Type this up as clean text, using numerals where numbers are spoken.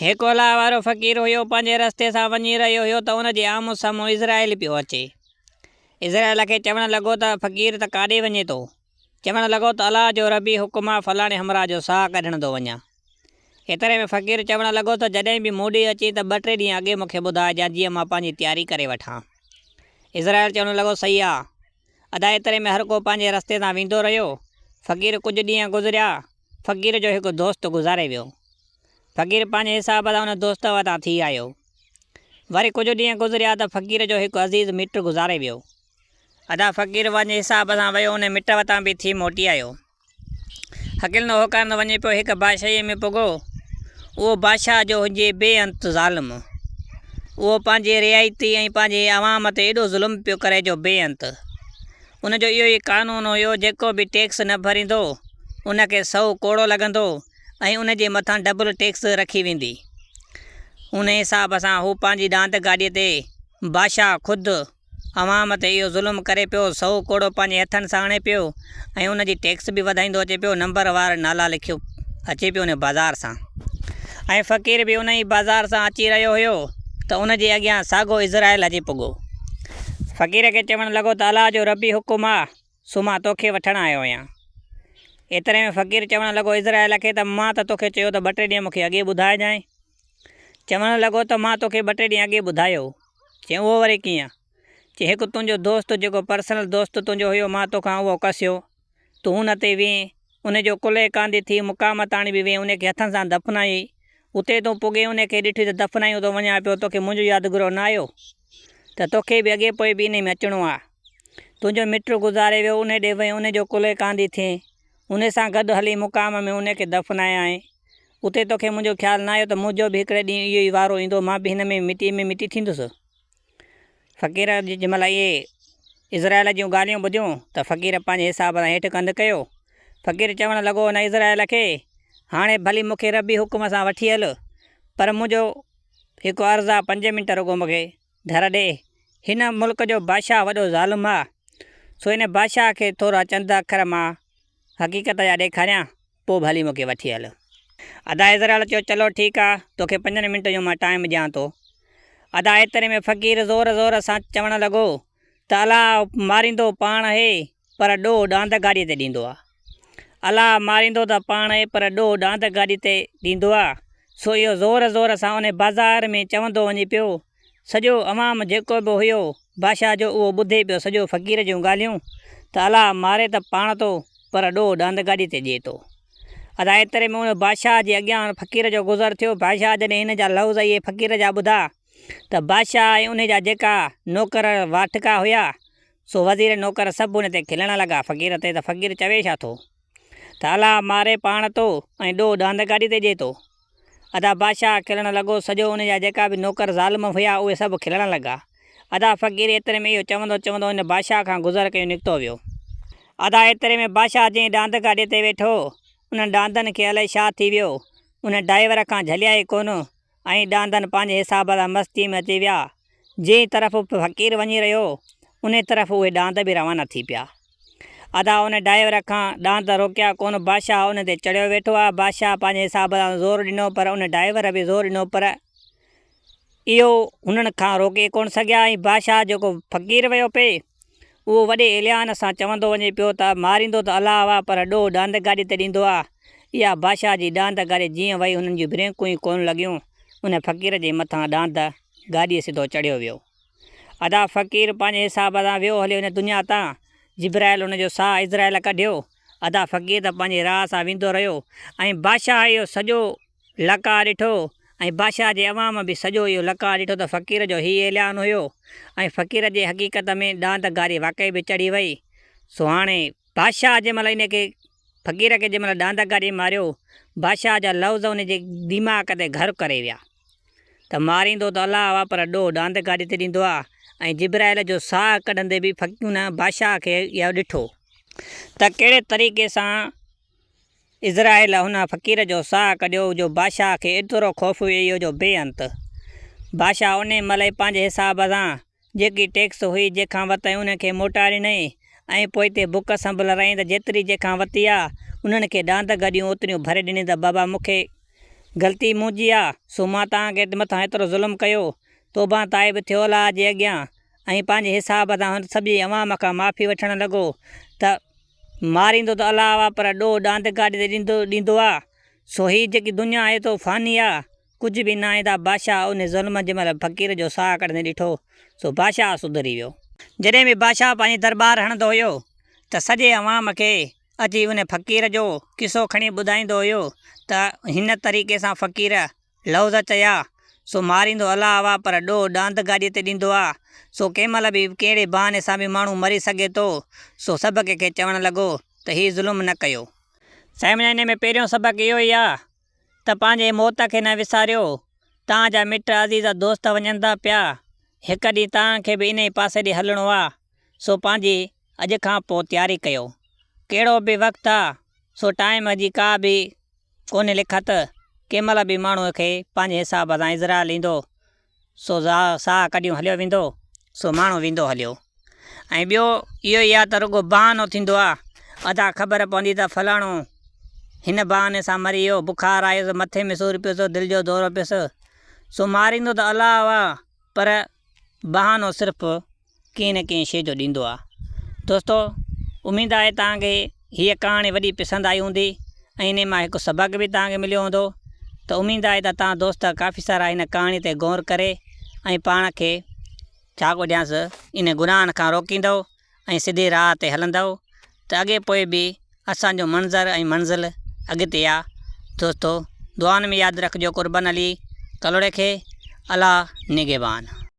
هڪ الله وارو فقير هيو، پنهنجي رستي سان وڃي رهيو هيو ته ان جي آمهون سامهون عزرائيل پيو اچي. عزرائيل کي چوڻ لڳو ته فقير ته ڪاڏي وڃين ٿو؟ چوڻ لڳو ته الله جو ربي حڪم آ فلاڻي همراهه جو ساهه ڪڍڻ ٿو وڃان. ايتري ۾ فقير چوڻ لڳو ته جڏهن به مون ڏي اچين ته ٻه ٽي ڏينهن اڳي مون کي ٻڌائجان جيئن مان پنهنجي تياري ڪري وٺان. عزرائيل چوڻ لڳو صحيح آ. ادا ايتري ۾ هر ڪو پنهنجي رستي تان ويندو رهيو. فقير ڪجهه ڏينهن گذريا، فقير جو هڪ دوست گذاري ويو. فقير پنهنجي حساب سان ان دوست وٽان ٿي آيو. وري ڪجهه ڏينهن گذريا ته فقير جو هڪ عزيز مٽ گذاري ويو. ادا فقير پنهنجي حساب سان ويو ان مٽ وٽان به ٿي موٽي آيو. هڪلندو هوڪارندو وڃي پيو هڪ بادشاهيء ۾ پڳو. اهو بادشاهه جو هجي بي انت ظالم. اهو پنهنجي رعايتي ۽ پنهنجي عوام تي ايڏو ظلم پيو ڪري جو بي انت. ان جو اهو ئي قانون هيو جيڪو به ٽيڪس نه ڀريندو ان کي سئو ڪوڙو لڳندو ۽ ان جي مٿان ڊبل ٽيڪس رکي ويندي. ان حساب سان هو پنهنجي ڏاند گاڏيء تي بادشاهه خود عوام تي اهو ظلم ڪري پيو، سئو ڪوڙو پنهنجي هٿن سان آڻي پيو ۽ ان جي ٽيڪس به وڌائيندو اچي پيو، نمبر وار نالا لکيو اچي پيو ان بازار سان ۽ فقير به ان ئي بازار سان اچي رهيو هيو ته ان جي اڳيان ساڳو عزرائيل اچي پڳو. فقير کي چوڻ لڳو ته الله جو ربي حڪم آ، سو مان توکي وٺڻ آيو آهيان. ايتري ۾ فقير چوڻ لڳو عزرائيل کي ته مان ته توکي چيو ته ٻه ٽي ڏينهن مون کي اڳي ٻڌائجانء. چوڻ لڳو ته مان توکي ٻه ٽي ڏينهن اڳي ٻڌايو. چيائين اهو وري ڪيئن؟ چي هڪ تنهنجو دوست جيڪو پرسنل دوست تنهنجو هيو مان توکان اهو کسيو. تون ان تي وئين، ان جو ڪلهي ڪانڌي ٿي مقام تاڻي به وئين ان کي هٿن سان دفنايئي. اتي تون پڳين ان کي ڏٺي ته دفنايون ٿو وڃان پيو توکي منهنجو يادگيرو نه آيو ته توکي به اڳي پوء به انهي ۾ اچڻو آ. تنهنجو مٽ گذاري ويو انهي ڏي وئين ان جو ڪلهي ڪانڌي ٿئين انهي سان گڏ هلي مقام ۾ انهي کي دفنايائين. اتي توکي منهنجو خيال نه آيو ته منهنجو به هڪڙي ڏينهن اهو ئي وارو ايندو، مان به هن ۾ مٽيء ۾ مٽي ٿيندس. فقير جنهن مهل اهي عزرائيل جون ڳالهيون ٻڌيون ته فقير پنهنجي حساب سان هيٺ ڪنڌ ڪيو. فقير چوڻ لڳو هن عزرائيل کي، هاڻي ڀلي مون کي ربي حڪم سان وٺي هل، پر منهنجو هڪ عرض آ، پنج منٽ رڳو مون کي ڍر ڏي. هن ملڪ جو بادشاهه وڏو ظالم آ، سو هن بادشاهه کي ٿورا چند اکر مان حقيقت جا ڏيکاريان. پوء ڀلي مون کي وٺي هل. ادا عزرائيل چيو، چلو ٺيڪ آ، توکي پنجن منٽن جو مان ٽائيم ڏيان ٿو. ادا ايتري ۾ فقير زور زور سان چوڻ لڳو ته الله ماريندو پاڻ اهي پر ڏوهه ڏاند گاڏيء تي ڏيندو آ. الله ماريندو ته پاڻ اهي پر ڏوهه ڏاند گاڏيء تي ڏيندو آ. سو اهو زور زور سان انهي بازار ۾ چوندو وڃي پيو سڄو عوام جيڪو به هيو بادشاهه جو اهو ٻڌي پيو سڄو فقير جون ڳالهيون ته الله ماري ته پاڻ ٿو پر ڏوهه ڏاند گاڏي تي ڏئي ٿو. ادا ايتري ۾ ان بادشاهه جي اڳيان فقير جو گذر ٿيو. بادشاهه جڏهن هن جا لفظ اهي فقير جا ٻڌا ته بادشاهه ۽ ان جا جيڪا نوڪر واٺڪا هيا سو وزير نوڪر سڀ ان تي کلڻ لڳا فقير تي ته فقير چوي ڇا ٿو ته الله ماري پاڻ ٿو ۽ ڏوهه ڏاند گاڏي تي ڏئي ٿو. ادا بادشاهه کلڻ لڳو، سڄو ان جا جيڪا به نوڪر ظالم هيا اهي سڀ کلڻ لڳا. ادا فقير ايتري ۾ اهو چوندو چوندو ان بادشاهه کان گذر ڪيو نڪتو ويو. ادا ايتري ۾ بادشاهه جنهن ڏاند گاڏي تي ويٺو انهن ڏاندن کي الائي ڇا ٿي ويو، ان ڊائيور کان جهليا ئي ڪونه ۽ ڏاندن پنهنجي حساب سان مستيء ۾ اچي ويا. جنهن طرف فقير وڃي رهيو انهي طرف اهي ڏاند به روانا ٿي پيا. ادا ان ڊائيور کان ڏاند روڪيا ڪونه بادشاهه ان تي چڙهيو ويٺو آ بادشاهه پنهنجي حساب سان زور ڏنو پر ان ڊائيور به زور ڏنو پر اهو هنن کان روڪي ڪونه سگهيا ۽ بادشاهه جيڪو فقير ويو پئي اهو وڏي اعلان سان چوندو وڃي پيو ته ماريندو ته الله آ پر ڏوهه ڏاند گاڏي تي ڏيندو آ اها بادشاهه جي ڏاند گاڏي جيئن وئي هنن جون بريڪون ئي ڪونه لڳيون ان فقير جي مٿان ڏاند گاڏيء سڌو چڙهيو ويو. ادا فقير پنهنجي حساب سان ويو هليو هن دنيا تان، جبرائيل ان جو ساهه عزرائيل ڪڍيو، ادا فقير ته پنهنجي راهه سان ويندو رهيو ۽ بادشاهه اهو سڄو لقاء ڏٺو ۽ بادشاهه جي عوام به سڄو اهو لقاء ڏٺو ته فقير جو هي اعلان هيو ۽ فقير جي حقيقت ۾ ڏاند گاري واقعي به چڙهي وئي سو هاڻي بادشاهه جنهن مهل ان کي فقير کي جنهن مهل ڏاند گاري ماريو بادشاهه جا لفظ ان جي دماغ تي گهر ڪري ويا. ته ماريندو ته الله آ پر ڏوهه ڏاند گاڏي تي ڏيندو آ ۽ جبرائيل جو ساهه ڪڍندي به فقيون بادشاهه کي اهو ڏٺو ته ڪهڙي طريقي سان عزرائيل هن فقير جو ساهه ڪڍيو جو بادشاهه کي ايترو خوف ويهي ويو جو بي انت. بادشاهه انهي مهل ئي پنهنجي حساب سان جيڪي ٽيڪس هئي جنهن کان ورتائين انهن کي موٽائي ڏنائين ۽ پوئتي بڪ سنڀلرائين ته جيتري جنهن کان ورتي آ انهن کي ڏاند گڏيون اوتريون ڀري ڏني ته بابا مون کي غلطي منهنجي آ، سو مان توهان کي مٿان ايترو ظلم ڪيو، توبه تائب ٿيو الله جي اڳيان ۽ پنهنجي حساب سان هن سڄي عوام کان معافي وٺڻ لڳو ته ماريندو ته الله آ پر ڏوهه ڏاند گاڏي تي ڏيندو آ، سو هي جيڪي دنيا آهي سو فاني آ، ڪجهه به ناهي ته بادشاهه ان ظلم جي مهل فقير جو ساهه ڪڍندي ڏٺو سو بادشاهه سڌري ويو. جڏهن به بادشاهه پنهنجي درٻار هڻندو هيو ته سڄي عوام کي اچي ان فقير جو قصو کڻي ٻڌائيندو هيو ته هن طريقي سان فقير لوظ چيا سو ماريندو الله آ پر ڏوهه ڏاند گاڏيء تي ڏيندو آ سو ڪنهن مهل به ڪهڙي بهاني سان به ماڻهو مري سگهي ٿو سو سڀ ڪنهن کي چوڻ لڳو ته هي ظلم نه ڪيو. سائين منهنجا انهي ۾ پهريون سبق اهو ئي آ ته پنهنجي موت کي نه وساريو، توهان جا مٽ عزيز دوست وڃن ٿا پيا، هڪ ڏينهن توهان کي به انهي پاسي ڏي هلڻو آ، سو پنهنجي اڄ کان پوء تياري ڪيو. ڪهڙو به وقت آ، سو ٽائيم جي ڪا به ڪونهي لکت، ڪنهن مهل به ماڻهوء کي پنهنجي حساب سان عزرائيل ايندو، سو ساهه ڪڍيون هليو ويندو، سو ماڻهو ويندو هليو. ۽ ٻيو اهو ئي آ ته رڳو بهانو ٿيندو آ، ادا خبر پوندي ته فلاڻو هن بهاني سان مري ويو، بخار آيس، مٿي ۾ سور پيس، دل جو دورو پيس، سو ماريندو ته الله آ پر بهانو صرف ڪنهن نه ڪنهن شيء جو ڏيندو آ. دوستو اميد آهي توهان کي هيء ڪهاڻي وڏي پسند آئي هوندي ۽ انهي مان هڪ سبق به توهان کي مليو هوندو ته اميد آهي ته توهان دوست ڪافي سارا هن ڪهاڻي تي غور ڪري ۽ پاڻ کي ڇا ڪوٺيانس انهي گناهن کان روڪيندؤ ۽ سڌي راهه تي هلندؤ ته اڳي پوء به اسان جو منظر ۽ منزل اڳتي آ. دوستو دعائن ۾ ياد رکجو قربان علي ڪلهوڙي کي الله نگهبان.